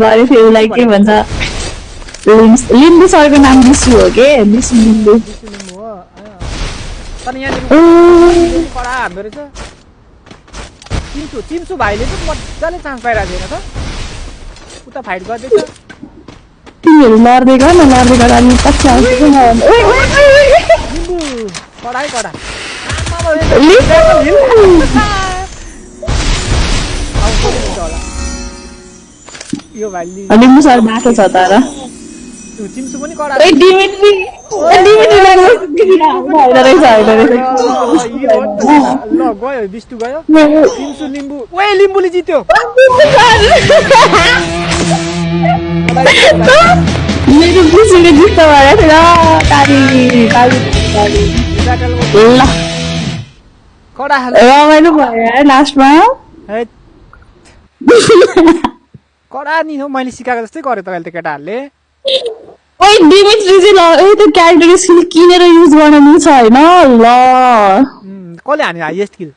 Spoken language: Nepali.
गरे थियो उसलाई के भन्छ लिम्बू सरको नाम विशु हो के विशु लिम्बू हो तर यहाँ कडा हान्दो रहेछ चिम्सु भाइले पनि मजाले चान्स पाइरहेको छैन त उता फाइट गर्दैछ तिमीहरू लड्दै गर न लड्दै गर अनि पछि आउँछ लिम्बू कडाइ कडा यो भाइ लिम्बू सर बाटो छ तर चिम्सु पनि कडा ल गयो बिस्टु गयो चिम्सु लिम्बू ओए लिम्बूले जित्यो मेरो बिजुले जित्छ भनेको थियो ल कडा रमाइलो भयो लास्टमा कडा नि हो मैले सिकाएको जस्तै गर्यो तपाईँले त केटाहरूले ओइ डिमिट्री चाहिँ त्यो क्यारेक्टर स्किल किनेर युज गर्न मिल्छ होइन ल कसले हान्यो हाइएस्ट किल